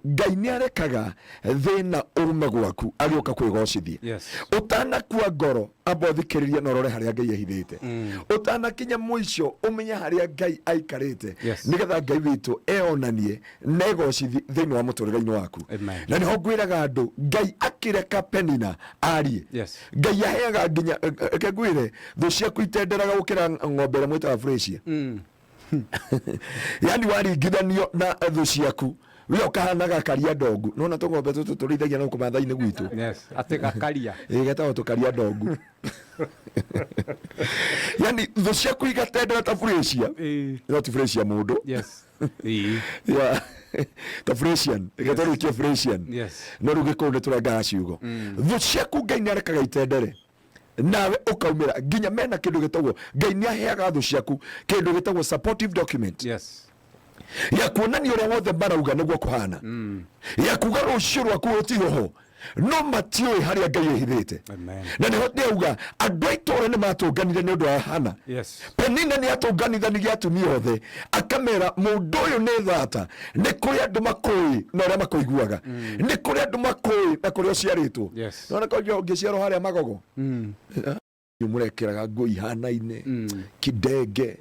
Ngai nĩ arekaga thĩna ume gwaku agĩũka kwĩgocithia. Ũtanakua ngoro, amba ũthikĩrĩrie na ũrore harĩa Ngai ehithĩte. Ũtanakinya mũico, ũmenye harĩa Ngai aikarĩte. Nĩgetha Ngai witũ eonanie na egocithie thĩinĩ wa mũtũrĩre-inĩ waku. Amen. Na nĩho ngwĩraga andũ, Ngai akĩreka Penina arie. Ngai aheaga nginya, reke ngwĩre, thũ ciaku itenderaga gũkĩra ng'ombe ĩrĩa mwĩtaga Fresian. Yani waringithanio na thũ ciaku, we ũkahana gakaria ndongu. Nona tũng'ombe tũtũ tũrĩithagia na gũkũ Maathai-inĩ gwitũ. Yes, atĩ gakaria. Ĩ, getagwo tũkaria ndongu. Yani thũ ciaku igatendera ta Fresian. No ti Fresian mũndũ. Yeah. Ta Fresian. Reke tũrĩkie Fresian. No rĩu Gĩkũyũ nĩ tũrengaga ciugo. Thũ ciaku Ngai nĩ arekaga itendere nawe ũkaumĩra nginya mena kĩndũ gĩtagwo, Ngai nĩ aheaga thũ ciaku kĩndũ gĩtagwo supportive document ya kuonania ũrĩa wothe marauga nĩguo kũhana, ya kuga rũciũ rwaku rũtirĩ ho, no matiũĩ harĩa Ngai ehithĩte. Amen. Na nĩho ndĩauga andũ a itũũra nĩ matũnganire nĩ ũndũ wa Hana. Penina nĩ atũnganithanirie atumia othe akamera mũndũ ũyũ nĩ thata, nĩ kũrĩ andũ makũĩ na ũrĩa makũiguaga, nĩ kũrĩ andũ makũĩ na kũrĩa ũciarĩtwo. Nona konjo ũngĩciarwo harĩa Magogo, mũrekĩraga nguo ihanaine, kidenge,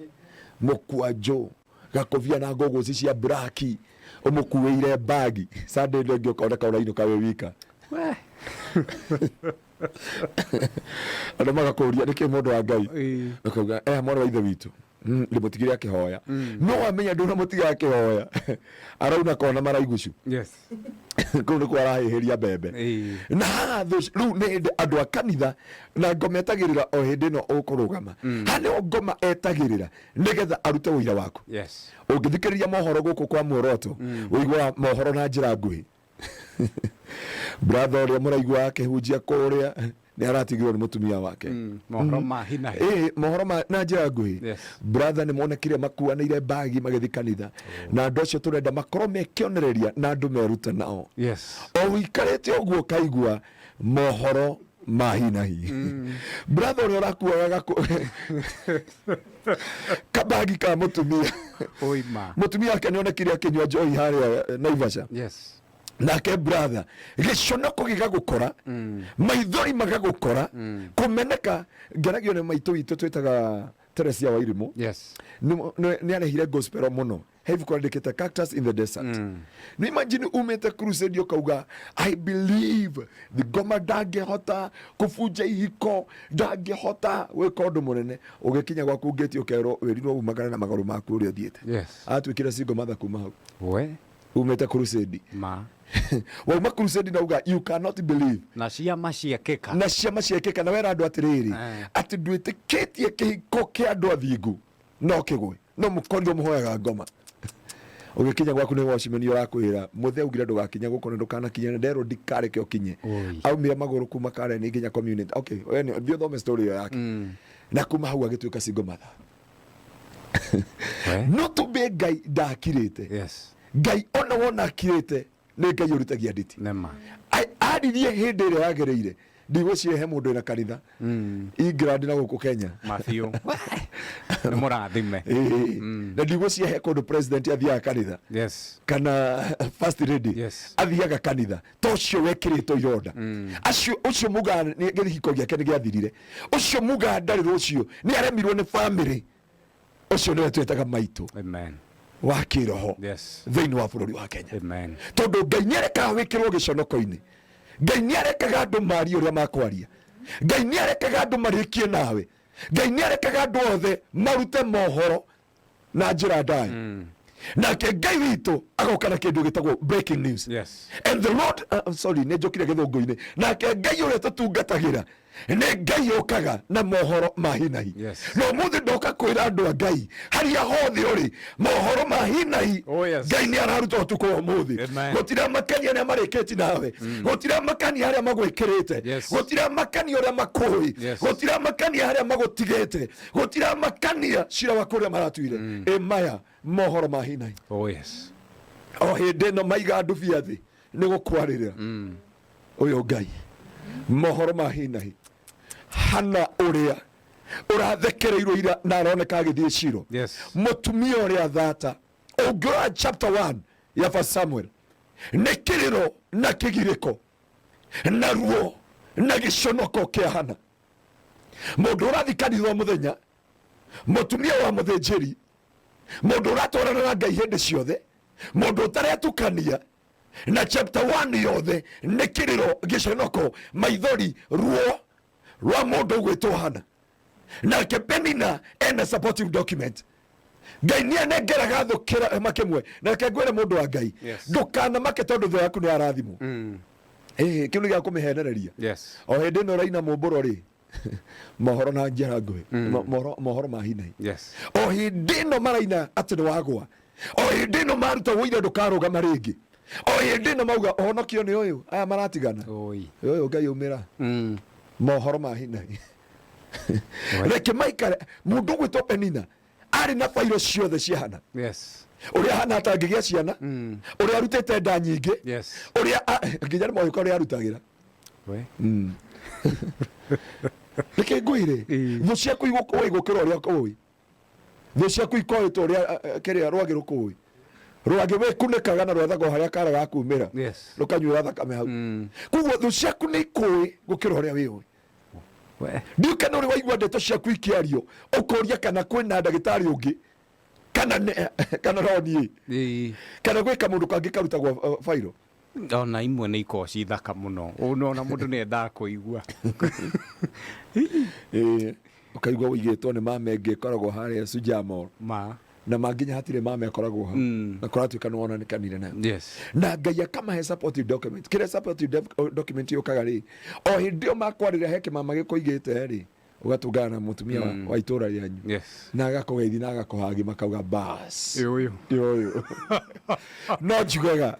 mũkwanjũ, gakobia na ngũgũci cia braki, ũmũkuĩire mbagi. Sunday ĩno ĩngĩ ũkoneka ũrainũka wĩ wika. We. Andũ magakũria nĩkĩ mũndũ wa Ngai, ũkauga eh, mwana wa ithe witũ, ndĩmũtigire akĩhoya. No wamenya ndũnamũtiga akĩhoya, arauna kona maraigucu. Kũu nĩkuo arahĩhĩria mbembe. Na haha thũ rĩu nĩ hĩndĩ andũ a kanitha na ngoma etagĩrĩra o hĩndĩ ĩno ũkũrũgama. Haha nĩho ngoma etagĩrĩra nĩgetha arute ũira waku. Ũngĩthikĩrĩria mohoro gũkũ kwa Muoroto, ũiguaga mohoro na njĩra nguhĩ. Brother ũrĩa mũraigua akĩhunjia kũrĩa nĩ aratigirwo nĩ mũtumia wake. Mohoro ma hi na hi. Ĩĩ, mohoro ma na njĩra nguhĩ. Brother nĩ monekire makuanĩire mbagi magĩthiĩ kanitha. Na andũ acio tũrenda makorwo me kĩonereria na andũ meruta nao. O ũikarĩte ũguo ũkaigua mohoro ma hi na hi. Brother ũrĩa ũrakuaga kabagi ka mũtumia. Oima. Mũtumia wake nĩ onekire akĩnyua njohi harĩa Naivasha. Nake brother gĩconoko gĩgagũkora, maithori magagũkora, kũmeneka. Ngenagio nĩ maitũ witũ twĩtaga Teresia wa Irimũ. Nĩ arehire gospel mũno. He ibuku andĩkĩte, Cactus in the Desert. Nĩ imagine umĩte crusade ũkauga I believe ngoma ndangĩhota kũbunja ihiko, ndangĩhota gwĩka ũndũ mũnene. Ũgĩkinya gwaku ngĩti ũkerwo wĩrirwo umagare na magũrũ maku ũrĩa ũthiĩte. Atuĩkire single mother kuma hau. We. Umĩte crusade. Ma. Wauma crusade na uga you cannot believe. Na ciama ciekĩka. Na ciama ciekĩka na wera andũ atĩrĩrĩ, atĩ ndwĩtĩkĩtie kĩhiko kĩa andũ athingu no kĩgwe, no mũkorirwo mũhoyaga ngoma. Ũgĩkinya gwaku nĩ watchman ũrakwĩra mũthee augire ndũgakinye gũkũ na ndũkanakinye, na nderwo ndikareke ũkinye. Oi. Aumire magũrũ kuma Karen nginya community. Okay, we nĩ thiĩ ũthome story ĩyo yake. Na kuma hau agĩtuĩka single mother. We. No tumbe Ngai ndakirĩte. Ngai ona wona akirĩte nĩ Ngai ũrutagia nditi. Nĩma. Aririe hĩndĩ ĩrĩa yagĩrĩire. Ndigwĩciria he mũndũ wĩna kanitha England na gũkũ Kenya. Mabiũ. Nĩ mũrathime. Ĩĩ. Na ndigwĩciria he kũndũ president athiaga kanitha. Kana first lady athiaga kanitha ta ũcio wekĩrĩtwo ironda. Acio ũcio mugaga nĩ kĩhiko gĩake nĩ gĩathirire, ũcio mugaga ndarĩ rũciũ, nĩ aremirwo nĩ family, ũcio nĩwe twĩtaga maitũ Amen. wa kĩroho thĩinĩ wa bũrũri wa Kenya. Amen. Tondũ Ngai nĩ arekaga wĩkĩrwo gĩconoko-inĩ, Ngai nĩ arekaga andũ marie ũrĩa makwaria, Ngai nĩ arekaga andũ marĩkie nawe, Ngai nĩ arekaga andũ othe marute mohoro na njĩra ndaya. Nake Ngai witũ agoka na kĩndũ gĩtagwo breaking news. And the Lord, sorry, nĩ njũkire gĩthũngũ-inĩ. Nake Ngai ũrĩa tũtungatagĩra nĩ Ngai ũkaga na mohoro ma hinahi. Na ũmũthĩ ndoka kwĩra andũ a Ngai harĩa hothe ũrĩ, mohoro ma hinahi. Oh, yes. Ngai nĩ araruta ũtukũ wa ũmũthĩ. Amen. Gũtiramakania arĩa marĩkĩti nawe, gũtiramakania arĩa magwĩkĩrĩte, gũtiramakania ũrĩa makũĩ, gũtiramakania harĩa magũtigĩte, gũtiramakania cira waku ũrĩa maratuire. Ĩ maya mohoro ma hinahi. Oh, yes. O hĩndĩ ĩno maiga ndubia thĩ nĩ gũkwarĩrĩra ũyũ Ngai mohoro ma hinahi. Hana ũrĩa ũrathekereirwo ira na aroneka agĩthiĩ Shilo. Mũtumia ũrĩa thata, ũngĩrora chapter 1 ya First Samuel. Nĩ kĩrĩro na kĩgirĩko na ruo na gĩconoko kĩa Hana. Mũndũ ũrathiĩ kanitha o mũthenya, mũtumia wa mũthĩnjĩri, mũndũ ũratwarana na Ngai hĩndĩ ciothe, mũndũ ũtaretukania na chapter 1 yothe nĩ kĩrĩro, gĩconoko, maithori, ruo rwa mũndũ ũgwĩtwo Hana. Nake Penina ena supportive document. Ngai nĩ anengeraga thũ kĩrema kĩmwe. Na reke ngwĩre mũndũ wa Ngai, ndũkanamake tondũ thũ yaku nĩ arathimwo. Ĩĩ, kĩu nĩ gĩa kũmĩhenereria. O hĩndĩ ĩno ũraina mũmbũro rĩ, mohoro na njĩra nguhĩ, mohoro ma hinai. O hĩndĩ ĩno maraina atĩ nĩ wagwa, o hĩndĩ ĩno maruta ũira ndũkarũgama rĩngĩ, o hĩndĩ ĩno mauga ũhonokio nĩ ũyũ, aya maratigana. Oi. Ũyũ Ngai umĩra. Mohoro ma hinai. Reke maikare. Mũndũ ũgwĩtwo Penina arĩ na bairo ciothe cia Hana. Ũrĩa Hana atangĩgĩa ciana, ũrĩa arutĩte nda nyingĩ, ũrĩa nginya nĩ moĩka ũrĩa arutagĩra. We. Nĩkĩ ngwĩre? Thũ ciaku igũkũĩ gũkĩra ũrĩa ũĩ. Thũ ciaku ikoĩ ta ũrĩa kĩrĩa rwagĩ rũkũĩ. Rwagĩ wĩkunĩkaga na rwethaga o harĩa kara gakumĩra. Rũkanyuĩra thakame hau. Koguo thũ ciaku nĩ ikũĩ gũkĩra ũrĩa wĩũĩ. We. Ndiũĩ kana ũrĩ waigua ndeto ciaku ikĩario ũkoria kana kwĩna ndagĩtarĩ ũngĩ kana kana no niĩ. Kana gwĩ kamũndũ kangĩ karutagwo bairo. Ona imwe nĩ ikoragwo ci thaka mũno. Ona mũndũ nĩ endaga kũigua. Ĩĩ, ũkaigua ũigĩtwo nĩ mama ĩngĩ ĩkoragwo harĩa Shujaa Mall. Ma. Na ma nginya hatirĩ mama ĩkoragwo hau. Na kũratuĩka nĩ wonanikanire nayo. Na Ngai akamahe supportive document. Kĩrĩa supportive document yũkaga rĩ, o hĩndĩ ĩyo makwarĩra he kĩmama gĩkũigĩte rĩ, ũgatũngana na mũtumia wa itũra rĩanyu. Na agakũgeithia na agakũhagi makauga bas. Ĩ ũyũ. Ĩ ũyũ. No njugaga.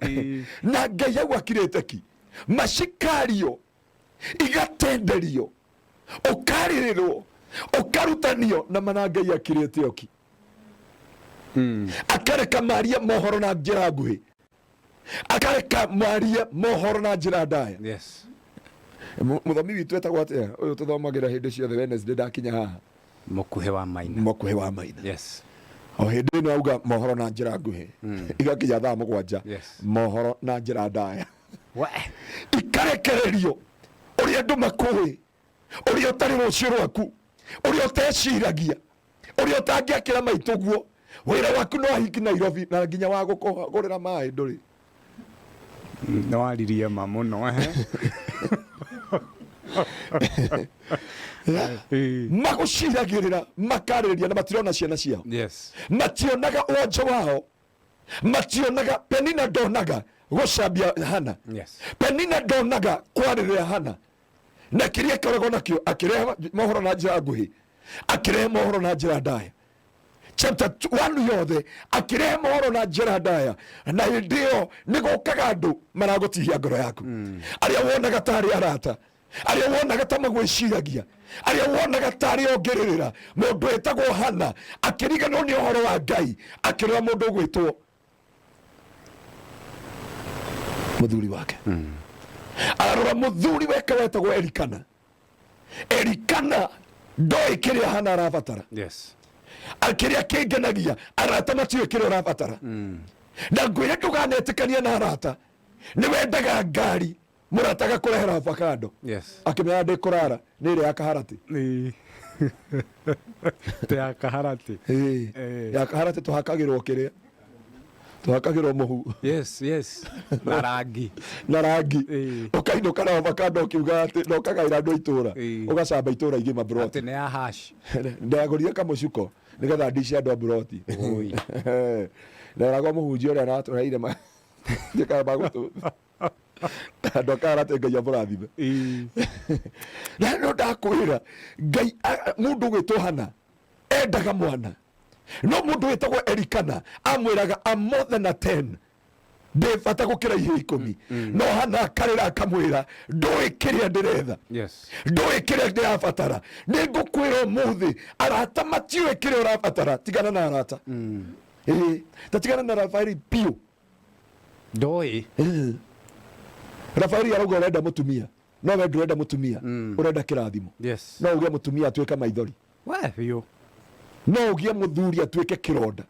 Na Ngai au akirĩte ki. Macikario igatenderio, ũkarĩrĩrwo, ũkarutanio na mana Ngai akirĩte oki. Akareka marie mohoro na njĩra nguhĩ, akareka marie mohoro na njĩra ndaya. Mũthomi witũ etagwo atĩa ũyũ tũthomagĩra hĩndĩ ciothe Wednesday ndakinya haha? Mũkuhĩ wa Maina. Mũkuhĩ wa Maina. O hĩndĩ ĩno auga mohoro na njĩra nguhĩ, igakinya thaa 7, mohoro na njĩra ndaya. We. Ikarekererio ũrĩa andũ makũĩ, ũrĩa ũtarĩ rũciũ rwaku, ũrĩa ũteciragia, ũrĩa ũtangĩakĩra maitũ guo. Wĩra waku no ahingi Nairobi na nginya wa gũkũgũrĩra maĩ ndũrĩ. Nĩ waririe ma mũno, ehe. Magũciragĩrĩra, makarĩrĩria na matirona ciana ciao. Mationaga wonje wao, mationaga. Penina ndonaga gũcambia Hana. Penina ndonaga kwarĩrĩra Hana na kĩrĩa akoragwo nakĩo, akĩrehe mohoro na njĩra nguhĩ, akĩrehe mohoro na njĩra ndaya. Chapter 1 yothe akĩrehe mohoro na njĩra ndaya, na hĩndĩ ĩyo nĩ gũkaga andũ maragũtihia ngoro yaku, arĩa wonaga tarĩ arata, arĩa wonaga ta magwĩciragia, arĩa wonaga tarĩ ongĩrĩrĩra. Mũndũ wĩtagwo Hana akĩriganĩrwo nĩ ũhoro wa Ngai, akĩrora mũndũ ũgwĩtwo mũthuri wake. Arora mũthuri wake wetagwo Elikana. Elikana ndoĩ kĩrĩa Hana arabatara. Kĩrĩa kĩngenagia, arata matiũĩ kĩrĩa ũrabatara. Na ngwĩre ndũganetĩkania na arata. Nĩ wendaga ngari, mũrata agakũrehera avocado. Akĩmenya ndĩ kũrara nĩ ĩrĩa ya kaharatĩ. Te ya kaharatĩ. Ĩĩ. Ya kaharatĩ tũhakagĩrwo kĩrĩa, tũhakagĩrwo mũhu. Yes, yes. Na rangi. Na rangi. Ũkainũka na avocado ũkiuga atĩ na ũkagaĩra andũ a itũũra. Ũgacamba itũũra igima broti. Atĩ nĩ ya hash. Ndagũrire kamũcuko nĩgetha ndice andũ a broti. Oi. Nderagwo mũhunjia ũrĩa aratũheire njĩkaga magũtũ. Andũ a kaharatĩ Ngai amũrathime. Na no ndakwĩra Ngai, mũndũ ũgwĩtwo Hana endaga mwana, no mũndũ wĩtagwo Elikana amwĩraga I'm more than a 10, ndĩ bata gũkĩra ihĩĩ 10. No Hana akarĩra akamwĩra ndũĩ kĩrĩa ndĩretha. Ndũĩ kĩrĩa ndĩrabatara. Nĩ ngũkwĩra ũmũthĩ arata matiũĩ kĩrĩa ũrabatara. Tigana na arata. Ĩĩ, ta tigana na Rafaeli biũ. Ndoĩ. Rafaeli arauga ũrenda mũtumia, no we ndũrenda mũtumia, ũrenda kĩrathimo. No ũgĩe mũtumia atuĩke maithori. We biũ. No ũgĩe mũthuri atuĩke kĩronda.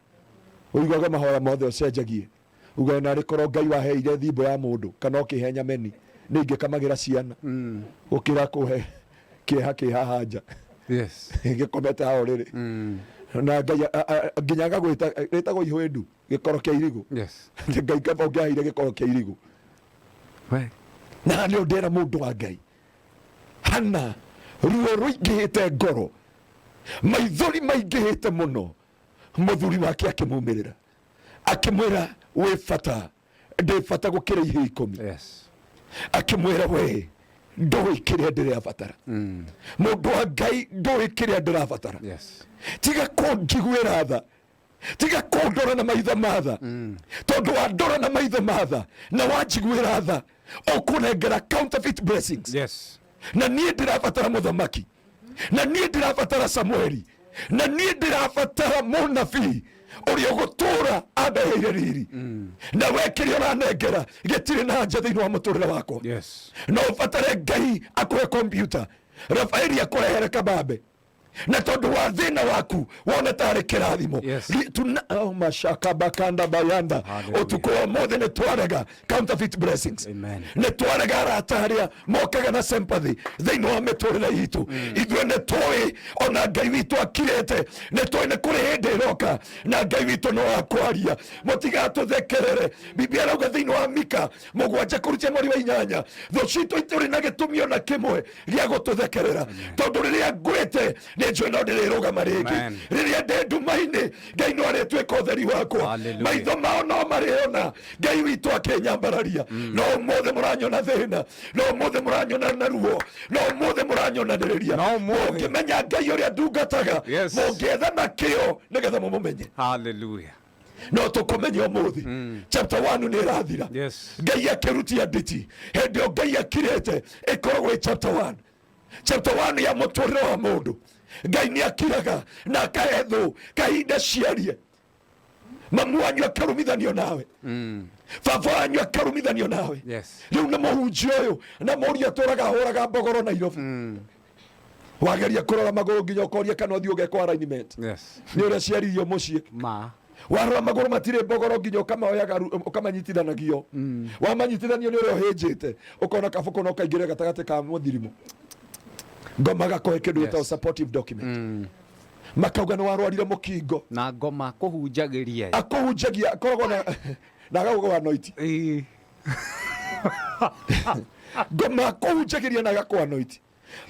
Ũiguage mahoya mothe ũcenjagie. Ugae narĩ korwo Ngai waheire thimbo ya mũndũ kana ũkĩhe nyameni nĩ ingĩkamagĩra ciana gũkĩra kũhe kĩeha kĩ haha nja. Gĩkomete haha ũrĩrĩ. Na Ngai nginya agagwĩta, rĩtagwo ihũĩndu, gĩkoro kĩa irigũ. Atĩ Ngai kaba ũngĩaheire gĩkoro kĩa irigũ. Na nĩ ndĩra mũndũ wa Ngai, Hana ruo rũingĩhĩte ngoro, maithori maingĩhĩte mũno, mũthuri wake akĩmumĩrĩra akĩmwĩra wĩ bata, ndĩ bata gũkĩra ihĩ 10. Akĩmwĩra we ndũĩ kĩrĩa ndĩrabatara. Mũndũ wa Ngai, ndũĩ kĩrĩa ndĩrabatara. Tiga kũnjiguĩra tha, tiga kũndora na maitho ma tha, tondũ wandora na maitho ma tha na wanjiguĩra tha, ũkũnengera counterfeit blessings. Na niĩ ndĩrabatara mũthamaki, na niĩ ndĩrabatara Samueli, na niĩ ndĩrabatara mũnabii ũrĩa ũgũtũũra andeheire riri. Na we kĩrĩa ũranengera gĩtirĩ na anja thĩinĩ wa mũtũrĩre wakwa. No ũbatare Ngai akũhe kompiuta, Rafaeli akũrehere kabambe, na tondũ wa thĩna waku wone tarĩ kĩrathimo. Oh, mashaka bakanda bayanda. Hallelujah. Ũtukũ wa ũmũthĩ nĩ twarega counterfeit blessings. Amen. Nĩ twarega arata arĩa mokaga na sympathy thĩinĩ wa mĩtũrĩre itũ. Ithuĩ nĩ tũĩ ona Ngai witũ akirĩte, nĩ tũĩ nĩ kũrĩ hĩndĩ ĩroka na Ngai witũ no akwaria. Mũtigatũthekerere. Biblia ĩrauga thĩinĩ wa Mika 7 kũrutia mweri wa 8, thũ citũ itũrĩ na gĩtũmi ona kĩmwe gĩa gũtũthekerera, tondũ rĩrĩa ngwĩte nĩ njũĩ no ndĩrĩrũgama rĩngĩ. Amen. Rĩrĩa ndĩ nduma-inĩ, Ngai no arĩtuĩka ũtheri wakwa. Hallelujah. Maitho mao no marĩona Ngai witũ akĩnyambararia. No ũmũthĩ mũranyona thĩna, no ũmũthĩ mũranyona na ruo, no ũmũthĩ mũranyonanĩrĩria. No ũmũthĩ. Mũngĩmenya Ngai ũrĩa ndungataga, mũngĩetha na kĩo nĩgetha mũmũmenye. Hallelujah. No tũkũmenya ũmũthĩ chapter 1 nĩ ĩrathira. Ngai akĩrutia nditi hĩndĩ ĩyo Ngai akirĩte, ĩkoragwo ĩ chapter 1, chapter 1 ya mũtũrĩre wa mũndũ. Ngai nĩ akiraga na akahe thũ kahinda ciarie. Mamu wanyu akarumithanio nawe, baba wanyu akarumithanio nawe. Rĩu nĩ mũhunjia ũyũ na mũriũ atũraga ahũraga mbogoro Nairobi. Wageria kũrora magũrũ nginya ũkoria kana ũthiĩ ũgekwo alignment. Nĩ ũrĩa ciaririo mũciĩ. Warora magũrũ matirĩ mbogoro nginya ũkamaoyaga ũkamanyitithanagio. Wamanyitithanio nĩ ũrĩa ũhĩnjĩte, ũkona kabũkũ no kaingĩre gatagatĩ ka mũthirimo. Ngoma gakũhe kĩndũ gĩtagwo supportive document. Makauga nĩ warwarire mũkingo. Na ngoma kũhunjagĩria. Akũhunjagia, akoragwo na agagũgwa noiti. Ngoma akũhunjagĩria na agakũa noiti.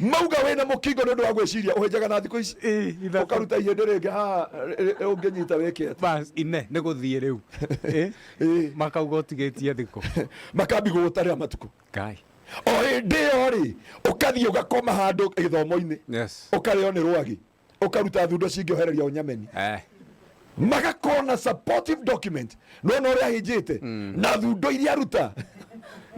Mauga wĩna mũkingo nĩ ũndũ wa gwĩciria ũhĩnjaga na thikũ ici. Ithatũ. Ũkaruta ihĩndĩ rĩngĩ haha, ũngĩnyita wĩke atĩa? Bas, ine nĩ gũthiĩ rĩu. Makauga ũtigĩtie thikũ. Makambi gũgũtarĩra matukũ. Ngai. O hĩndĩ ĩyo rĩ, ũkathiĩ ũgakoma handũ gĩthomo-inĩ. Ũkarĩo nĩ rwagĩ. Ũkaruta thundo cingĩohereria ũnyameni. Magakorwo na supportive document. No no ũrĩa ahĩnjĩte na thundo iria aruta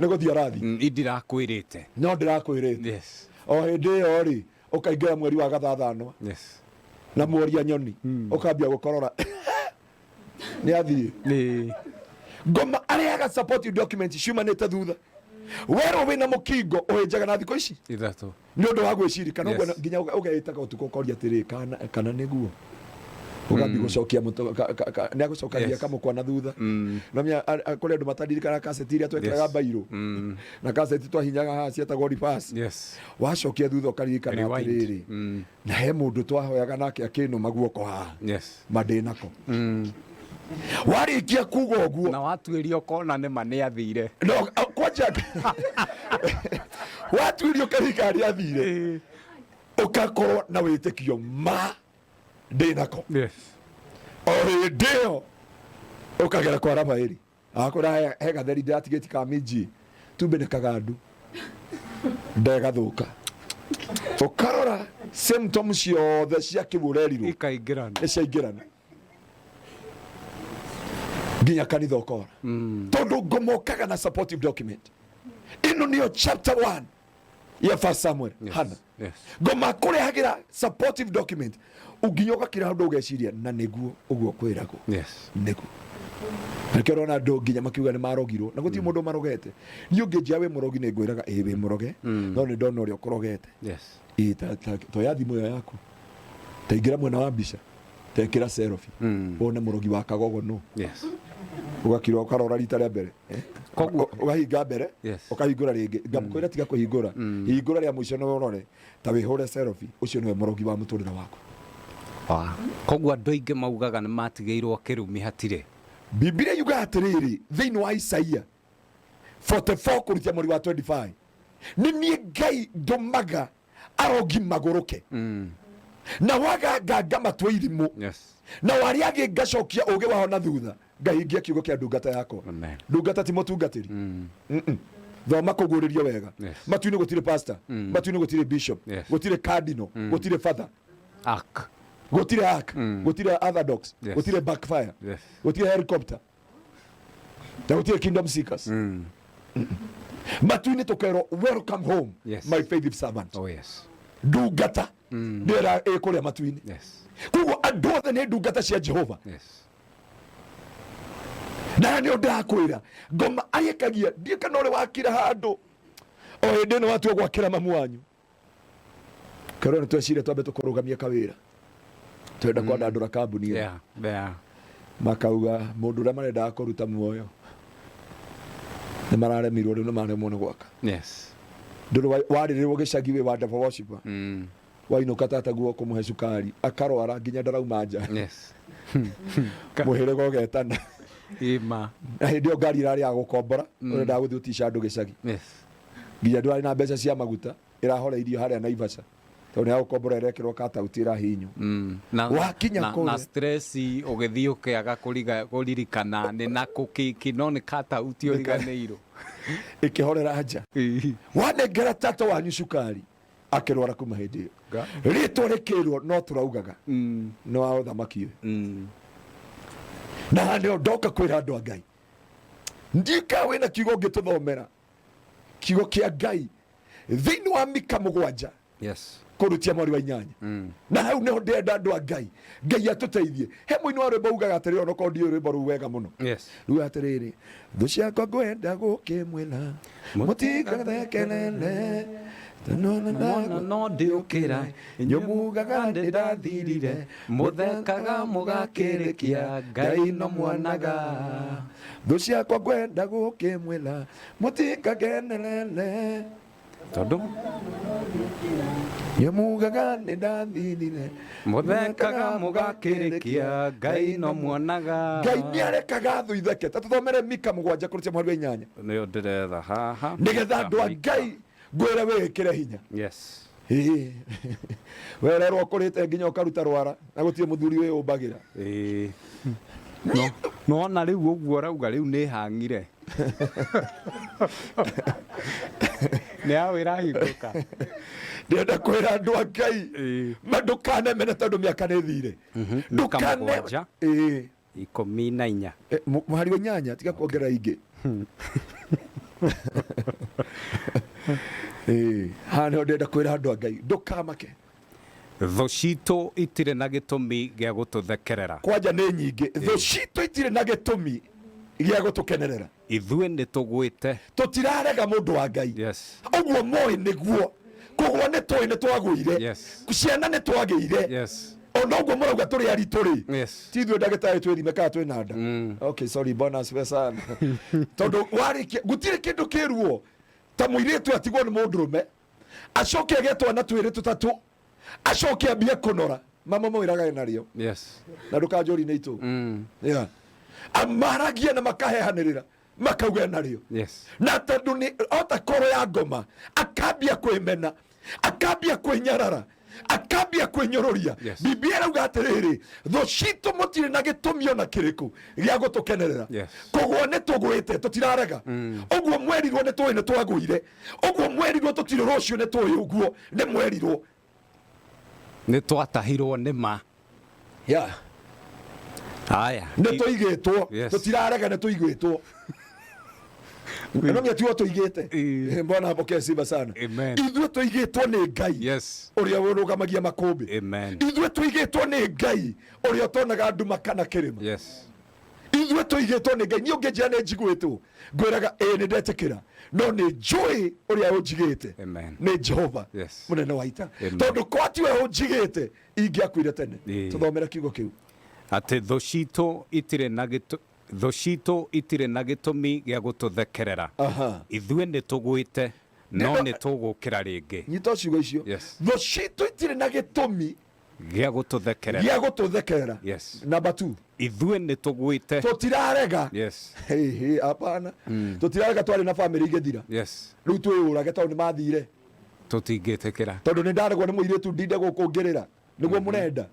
nĩ gũthiĩ arathiĩ. Indirakwĩrĩte. No ndĩrakwĩrĩte. O hĩndĩ ĩyo rĩ, ũkaingĩra mweri wa gathathanwa. Na mworia nyoni. Ũkambia gũkorora. Nĩ athiĩ. Ngoma arehaga supportive document ciumanĩte thutha. Werwo wĩna mũkingo ũhĩnjaga na thikũ ici? 3. Nĩ ũndũ wa gwĩciria kana ũguo nginya ũgeĩtaga ũtukũ ũkoria atĩrĩ, kana nĩguo ũgathiĩ gũcokia mũtũ, nĩ agũcokagia kamũkwa na thutha. No menya, kũrĩ andũ mataririkanaga kaseti iria twekĩraga mbairũ. Na kaseti twahinyaga haha cietagwo reverse. Wacokia thutha ũkaririkana Rewind. atĩrĩrĩ, na he mũndũ twahoyaga nake akĩnũma guoko haha. Ma ndĩnako. Warĩkia kuga ũguo. Na watuĩria ũkona nĩ ma nĩ athire. No, kwanja watuĩria ũkarika nĩ athire. Ũgakorwo na wĩtĩkio ma ndĩnako. O hĩndĩ ĩyo ũkagera kwa Rafaeli. Akora he gatheri ndĩratigĩtie ka minji tumbe nĩ kagandu ndegathũka. Ũkarora symptoms ciothe cia kĩu ũrerirwo ikaingĩrana, nĩ ciaingĩrana nginya kanitha ũkora. Tondũ ngomokaga na supportive document. Ĩno nĩyo chapter 1 ya First Samuel. Hana. Ngoma kũrehagĩra supportive document nginya ũgakĩra handũ ũgeciria na nĩguo ũguo kwĩragwo. Nĩguo. Nĩkĩo ũrona andũ nginya makiuga nĩ marogirwo na gũtirĩ mũndũ marogete. Niĩ ũngĩnjĩra wĩ mũrogi nĩ ngwĩraga ĩĩ wĩ mũroge, no nĩ ndona ũrĩa ũkũrogete. Ĩĩ, toya thimũ ĩyo yaku, ta ingĩra mwena wa mbica, ta ĩkĩra selfie, wone mũrogi wa kagogo nũ. Ũgakira ũkarora rita rĩa mbere. Eh? Koguo- Ũgahinga mbere, ũkahingũra rĩngĩ. Ngamũkwĩra tiga kũhingũra. Hingũra rĩa mũico na ũrore ta wĩhũre selfie, ũcio nĩwe mũrogi wa mũtũrĩre waku. Wa. Koguo andũ aingĩ maugaga nĩ matigĩirwo kĩrumi hatirĩ. Bibilia yugaga atĩrĩrĩ thĩinĩ wa Isaia 44 kũrutia mweri wa 25, nĩ niĩ Ngai ndũmaga arogi magũrũke na waga ngamatue irimũ na warĩa angĩ ngacokia ũgĩ wao na thutha, ngahingia kiugo kĩa ndungata yakwa. Amen. Ndungata ti mũtungatĩri. Thoma kũguũrĩrio wega. Matu-inĩ gũtirĩ pastor, matu-inĩ gũtirĩ bishop, gũtirĩ cardinal, gũtirĩ father, Ark. Gũtirĩ ark, gũtirĩ orthodox, gũtirĩ backfire, gũtirĩ helicopter na gũtirĩ kingdom seekers. Matu-inĩ tũkerwo, "Welcome home, my faithful servant." Oh yes. Ndungata nĩyo ĩkũrĩa matu-inĩ. Koguo andũ othe nĩ ndungata cia Jehova. Na nĩ ndĩrakwĩra ngoma arĩkagia ndiĩ kana ũrĩ wakira handũ o hĩndĩ ĩno watua gwakĩra mamu wanyu kerwo nĩ twecire twambe tũkũrũgamia kawĩra twenda kwandandũra kambuni ĩno. Makauga mũndũ ũrĩa marendaga kũruta muoyo nĩ mararemirwo, rĩu nĩ maremwo nĩ gwaka. Ndũrĩ warĩrĩrwo gĩcagi wĩ wa devil worshiper, wainũka tataguo kũmũhe cukari akarwara nginya ndarauma nja. Mũhĩrĩga ũgetana. Ima. Na hĩndĩ ĩyo ngari ĩrarĩ ya gũkombora, ũrendaga gũthiĩ ũtica andũ gĩcagi. Nginya ndũrarĩ na mbeca cia maguta, ĩrahoreirio harĩa Naivasha tondũ nĩ ya gũkombora, ĩrekĩrwo katauti ĩrahihinywo. Na, Wakinya na kũrĩa. Stress ũgĩthiĩ ũkĩaga kũririkana nĩ na kũ no nĩ katauti ũriganĩirwo. Ĩkĩhorera nja. Wanengera tata wanyu cukari akĩrwara kuma hĩndĩ ĩyo rĩtwa rĩkĩrwo no tũraugaga nĩ wa ũthamaki ũyũ. Na nĩo ndoka kwĩra andũ a Ngai, ndika wĩna kiugo ũngĩtũthomera, kiugo kĩa Ngai thĩinĩ wa Mika 7 kũrutia mweri wa 8. Na hau nĩho ndĩrenda andũ a Ngai, Ngai atũteithie. He mũini wa rwĩmbo ugaga atĩrĩrĩ, onokorwo ndiũĩ rwĩmbo rũu wega mũno, ruga atĩrĩrĩ, "Thũ ciakwa ngwenda gũkĩmwĩra mũtikathekerere." Mwana no ndĩũkĩra. Inyuĩ mugaga nĩ ndathirire, mũthekaga mũgakĩrĩkia, Ngai no mwonaga. Thũ ciakwa ngwenda gũkĩmwĩra mũtikagenerere, tondũ inyuĩ mugaga nĩ ndathirire, mũthekaga mũgakĩrĩkia, Ngai no mwonaga. Ngai nĩ arekaga thũ itheke. Ta tũthomere Mika 7 kũrutia mũhari wa 8. Nĩyo ndĩretha haha. Nĩgetha andũ a Mika. Ngai ngwĩre wĩĩkĩre hinya. Ĩĩ. Wererwo ũkũrĩte nginya ũkaruta rwara na gũtirĩ mũthuri wĩyũmbagĩra. Ĩĩ. No nona rĩu ũguo ũrauga rĩu nĩ hang'ire nĩ hau ĩrahingũka. Ndĩrenda kwĩra andũ a Ngai ma ndũkanemene tondũ mĩaka nĩ thire. Mika 7. Ĩĩ. 14. Mũhari wa 8, tiga kuongerera ingĩ. Ĩĩ, haha nĩho ndĩrenda kwĩra andũ a Ngai ndũkamake. Thũ citũ itirĩ na gĩtũmi gĩa gũtũthekerera. Kwanja nĩ nyingĩ thũ citũ itirĩ na gĩtũmi gĩa gũtũkenerera. Ithuĩ nĩ tũgwĩte. Tũtirarega mũndũ wa Ngai. Ũguo moĩ nĩguo kũgwa nĩ tũĩ nĩ twagũire. Ciana nĩ twagĩire. Ona ũguo mũrauga tũrĩ aritũ rĩ, ti ithuĩ ndagĩtarĩ twĩthime kana twĩ na nda. Okay, sorry, bonus we sana, tondũ warĩkia gũtirĩ kĩndũ kĩruo ta mũirĩtu atigwo nĩ mũndũrũme, acoke agĩe twana twĩrĩ tũtatũ, acoke ambie kũnora mama mwĩraga narĩo. Na ndũkanjũri nĩ itũ. Yeah. Amaragia na makahehanĩrĩra makauga narĩo. Na tondũ nĩ ota koro ya ngoma, akambia kwĩmena, akambia kwĩnyarara, akambia kwĩnyũrũria. Biblia ĩrauga atĩrĩrĩ, thũ citũ mũtirĩ na gĩtũmi ona kĩrĩkũ gĩa gũtũkenerera. Kũgwa nĩ tũgwĩte, tũtirarega. Ũguo mwerirwo nĩ tũĩ nĩ twagũire. Ũguo mwerirwo tũtirĩ rũciũ nĩ tũĩ ũguo nĩ mwerirwo. Nĩ twatahirwo nĩ ma. Haya. Nĩ tũigĩtwo. Tũtirarega, nĩ tũigĩtwo. No nĩ tũigĩte. Mbona apokee sifa sana. Amen. Ithuĩ tũigĩtwo nĩ Ngai ũrĩa ũrũgamagia makũmbĩ. Amen. Ithuĩ tũigĩtwo nĩ Ngai ũrĩa ũtonaga nduma kana kĩrĩma. Ithuĩ tũigĩtwo nĩ Ngai. Niĩ ũngĩnjĩra nĩ njiguĩtwo, ngwĩraga ĩĩ nĩ ndetĩkĩra, no nĩ njũĩ ũrĩa ũnjigĩte. Amen. Nĩ Jehova mũnene wa ita. Amen. Tondũ kwa tiwe ũnjigĩte ingĩakuire tene. Tũthomere kiugo kĩu. Atĩ thũ citũ itirĩ na gĩtũ Thũ citũ itirĩ na gĩtũmi gĩa gũtũthekerera. Aha. Ithuĩ nĩ tũgwĩte, no Nĩ- nĩ tũgũũkĩra rĩngĩ. Nyita ciugo icio. Yes. Thũ citũ itirĩ na gĩtũmi Gĩa gũtũthekerera. Gĩa gũtũthekerera. Yes. Number 2. Ithuĩ nĩ tũgwĩte. Tũtirarega. Yes. Hey, hey, hapana. Tũtirarega twarĩ na famĩlĩ igĩthira. Yes. Rĩu twĩyũrage tondũ nĩ mathire. Tũtingĩtĩkĩra. Tondũ nĩ ndaregwo nĩ mũirĩtu ndinde gũkũ ngĩrĩra. Nĩguo mũrenda.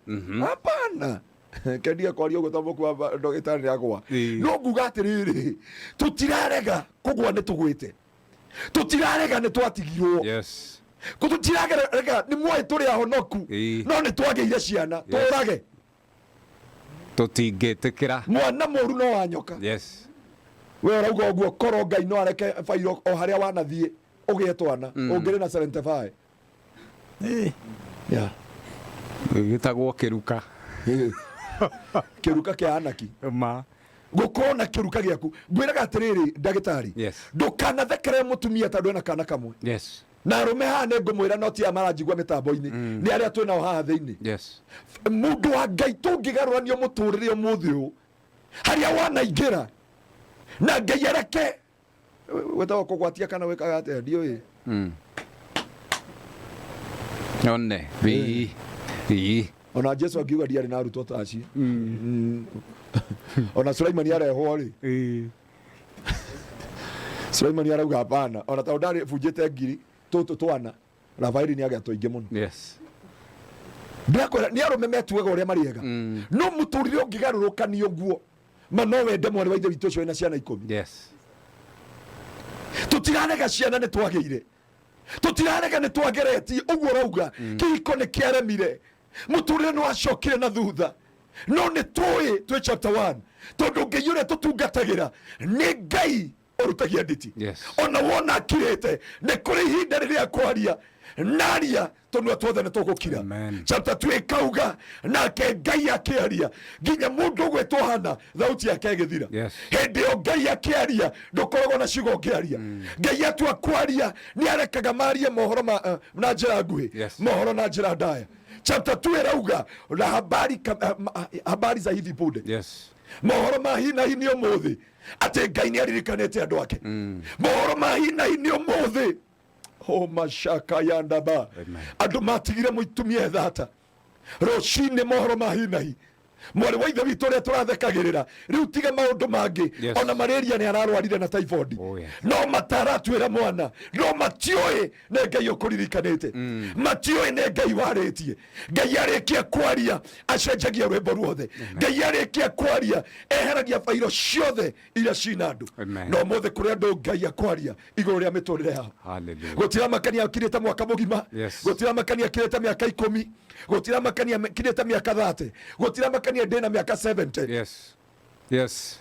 Hapana. Kendia kwaria ũguo tondũ mũkua ndagĩtarĩ nĩ agwa. Ĩĩ. No nguga atĩrĩrĩ, tũtirarega kũgwa nĩ tũgwĩte. Tũtirarega nĩ twatigirwo. Yes. Kũ tũtirarega nĩ mwoĩ tũrĩ ahonoku. Ĩĩ. No nĩ twagĩire ciana. Yes. Tũrage. Tũtingĩtĩkĩra. Mwana mũru no wa nyoka. Yes. We ũrauga ũguo korwo Ngai no areke bairo o harĩa wanathiĩ ũgĩe twana ũngĩrĩ na 75. Yeah. Gĩtagwo kĩruka. Kĩruka kĩa anaki. Ma. Gũkorwo na kĩruka gĩaku. Ngwĩraga atĩrĩrĩ ndagĩtarĩ. Yes. Ndũkanathekerere mũtumia tondũ ena kana kamwe. Yes. Na arũme haha nĩ ngũmwĩra no ti aya maranjigua mĩtambo-inĩ. Nĩ arĩa twĩ nao haha thĩinĩ. Yes. Mũndũ wa Ngai tũngĩgarũranio mũtũrĩre ũmũthĩ ũyũ harĩa wanaingĩra na Ngai areke wetagwo kũgwatia kana wĩkaga atĩa ndiũĩ. One. Ii. Ii. Ona Jesu angiuga ndiarĩ na arutwo ta acio. Ona Sulaimani arehwo rĩ. Sulaimani arauga hapana. Ona tondũ ndarĩ bunjĩte ngiri tũtũ twana Rafaeli nĩ agĩa tũingĩ mũno. Yes. Ndĩrakwĩra nĩ arũme metuaga ũrĩa marĩ ega. No mũtũrĩre ũngĩgarũrũkanio ũguo ma no wende mwarĩ wa ithe witũ ũcio wĩna ciana 10. Yes. Tũtirarega ciana nĩ twagĩire. Tũtirarega nĩ twageretie ũguo ũrauga. Kĩhiko nĩ kĩaremire. Mũtũrĩre nĩ wacokire na thutha. No nĩ tũĩ twĩ chapter 1 tondũ Ngai ũrĩa tũtungatagĩra nĩ Ngai ũrutagia nditi. Yes. Ona wona akirĩte nĩ kũrĩ ihinda rĩrĩa kwaria naria tũnua tuothe nĩ tũgũkira. Amen. Chapter 2 ĩkauga nake Ngai akĩaria nginya mũndũ ũgwĩtwo Hana thauti yake ĩgĩthira. Yes. Hĩndĩ ĩyo Ngai akĩaria ndũkoragwo na ciugo ũngĩaria. Ngai atua kwaria nĩ arekaga marie mohoro na njĩra nguhĩ. Yes. Mohoro na njĩra ndaya. Chapter 2 ĩrauga na habari, habari za hivi punde. Yes. Mohoro ma hi na hi nĩ ũmũthĩ atĩ Ngai nĩ aririkanĩte andũ ake. Mohoro ma hi na hi nĩ ũmũthĩ. O mashaka ya ndaba. Amen. Andũ matigire mũitumia ethata. Rũcinĩ mohoro ma hi na hi. Mwarĩ wa ithe witũ ũrĩa tũrathekagĩrĩra rĩu tiga maũndũ mangĩ. Yes. Ona malaria nĩ ararwarire na typhoid. Oh, yes. No mataratuĩra mwana. No matiũĩ nĩ Ngai ũkũririkanĩte. Matiũĩ nĩ Ngai warĩtie. Ngai arĩkia kwaria acenjagia rwĩmbo ruothe. Ngai arĩkia kwaria eheragia bairo ciothe iria cina andũ. Amen. No ũmũthĩ kũrĩ andũ Ngai akwaria igũrũ rĩa mĩtũrĩre yao. Hallelujah. Gũtiramakania akirĩte mwaka mũgima. Yes. Gũtiramakania akirĩte mĩaka 10. Gũtiramakania akirĩte mĩaka 30. Gũtiramakania ndĩna mĩaka 70. Yes. Yes.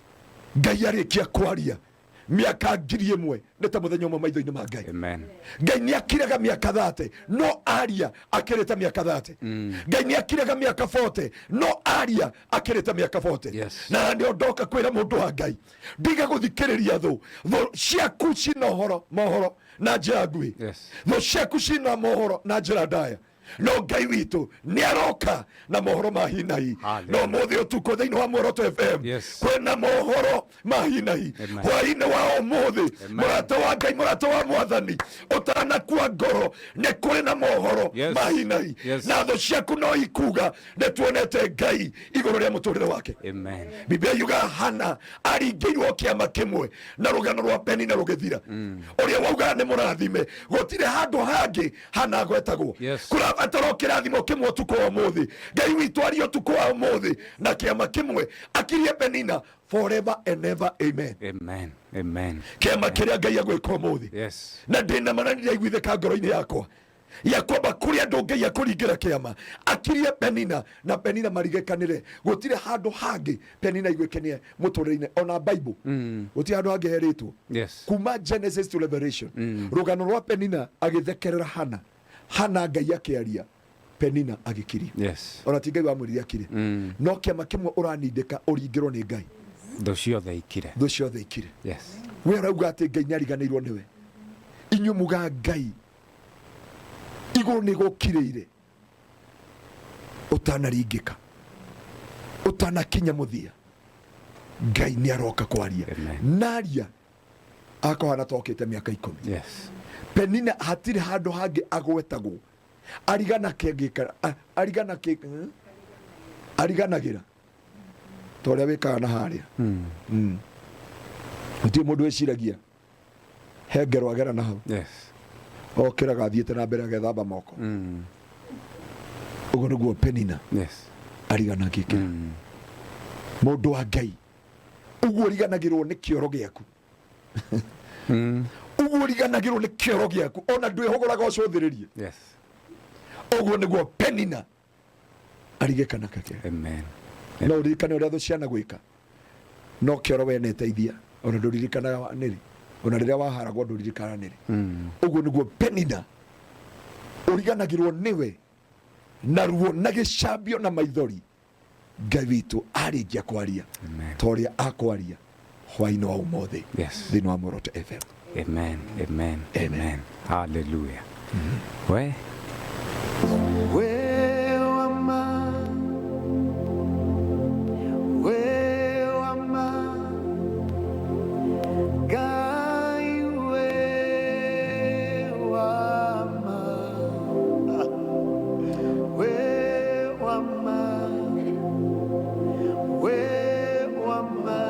Ngai arĩkia kwaria mĩaka 1000 nĩ ta mũthenya ũmwe maitho-inĩ ma Ngai. Amen. Ngai nĩ akiraga mĩaka 30 no aria akĩrĩte mĩaka 30. Ngai nĩ akiraga mĩaka 40 no aria akĩrĩte mĩaka 40. Yes. Na nĩ ndoka kwĩra mũndũ wa Ngai ndiga gũthikĩrĩria thũ. Thũ ciaku cina ũhoro mohoro na njĩra nguhĩ. Yes. Thũ ciaku cina mohoro na njĩra ndaya. No Ngai witũ nĩ aroka na mohoro ma hi na hi. Hallelujah. No mũthĩ ũtukũ thĩinĩ wa Muoroto FM Yes. kwĩna mohoro ma hi na hi. Amen. Hwaĩ-inĩ wa ũmũthĩ Amen. mũrata wa Ngai, mũrata wa Mwathani ũtanakua ngoro nĩ kũrĩ na mohoro Yes. ma hi na hi. Yes. Na thũ ciaku no ikuga nĩ tuonete Ngai igũrũ rĩa mũtũrĩre wake. Amen. Biblia yuga Hana aringĩirwo kĩama kĩmwe na rũgano rwa Penina rũgĩthira. Ũrĩa waugaga nĩ mũrathime gũtirĩ handũ hangĩ Hana agwetagwo. Yes. Kũrabatara o kĩrathimo kĩmwe ũtukũ wa ũmũthĩ. Ngai witũ arie ũtukũ wa ũmũthĩ na kĩama kĩmwe akirie Penina forever and ever. Amen. Amen. Amen. Kĩama kĩrĩa Ngai agwĩka ũmũthĩ. Yes. Na ndĩna ma na nĩndĩraiguithĩka ngoro-inĩ yakwa ya kwamba kũrĩ andũ Ngai akũringĩra kĩama akirie Penina na Penina marigekanĩre. Gũtirĩ handũ hangĩ Penina iguĩkenie mũtũrĩre-inĩ ona Bible. Gũtirĩ handũ hangĩ herĩtwo. Yes. Kuma Genesis to Revelation. Rũgano rwa Penina agĩthekerera Hana. Hana Ngai akĩaria Penina agĩkiria. Yes. Ona ti Ngai wamwĩrire akire. No kĩama kĩmwe ũranindĩka ũringĩrwo nĩ Ngai. Thũ ciothe ikire. Thũ ciothe ikire. Yes. We ũrauga atĩ Ngai nĩ ariganĩirwo nĩwe. Inyuĩ muga Ngai igũrũ nĩ gũkirĩire ũtanaringĩka ũtanakinya mũthia. Ngai nĩ aroka kwaria. Amen. Naria akohana tokĩte mĩaka 10. Yes. Penina hatirĩ handũ hangĩ agwetagwo arigana kĩngĩkara arigana kĩ ariganagĩra ta ũrĩa wĩkaga na harĩa. Gũtirĩ mũndũ wĩciragia he ngero agera na hau. Yes. Okĩraga athiĩte na mbere agethamba moko. Ũguo nĩguo Penina Yes. arigana ngĩkĩra. Mũndũ wa Ngai, ũguo ũriganagĩrwo nĩ kĩoro gĩaku, ũguo ũriganagĩrwo nĩ kĩoro gĩaku, ona ndwĩhũgũraga ũcũthĩrĩrie. Yes. Ũguo nĩguo Penina arigĩkana kake. Amen. No ũririkane ũrĩa thũ ciana gwĩka, no kĩoro we neteithia ona ndũririkanaga nĩrĩ, ona rĩrĩa waharagwo ndũririkanaga nĩrĩ. Ũguo nĩguo Penina ũriganagĩrwo nĩwe na ruo na gĩcambio na maithori. Ngai witũ arĩkia kwaria Amen. ta ũrĩa akwaria hwainĩ wa ũmũthĩ Yes. thĩinĩ wa Muoroto FM. Amen. Amen. Amen. Amen. Hallelujah. We. We wama, we wama, Ngai we wama, we wama, we wama,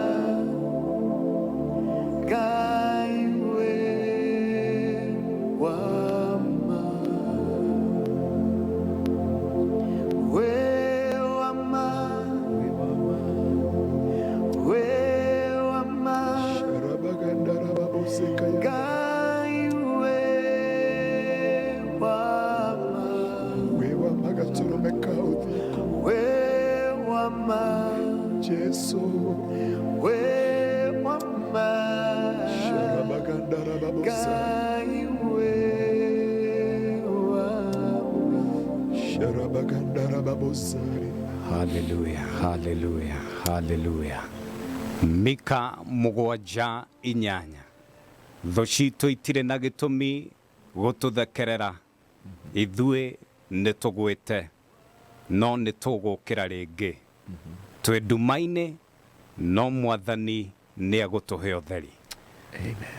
Ngai we wama. We wama, we wama, Ngai we wama, we wama, Jesu we wama, Ngai we wama. Hallelujah. Hallelujah. Hallelujah. Mika 7:8. Thũ citũ itirĩ na gĩtũmi gũtũthekerera, ithuĩ nĩ tũgwĩte no nĩ tũgũkĩra rĩngĩ, twĩ nduma-inĩ no Mwathani nĩ egũtũhe ũtheri. Amen.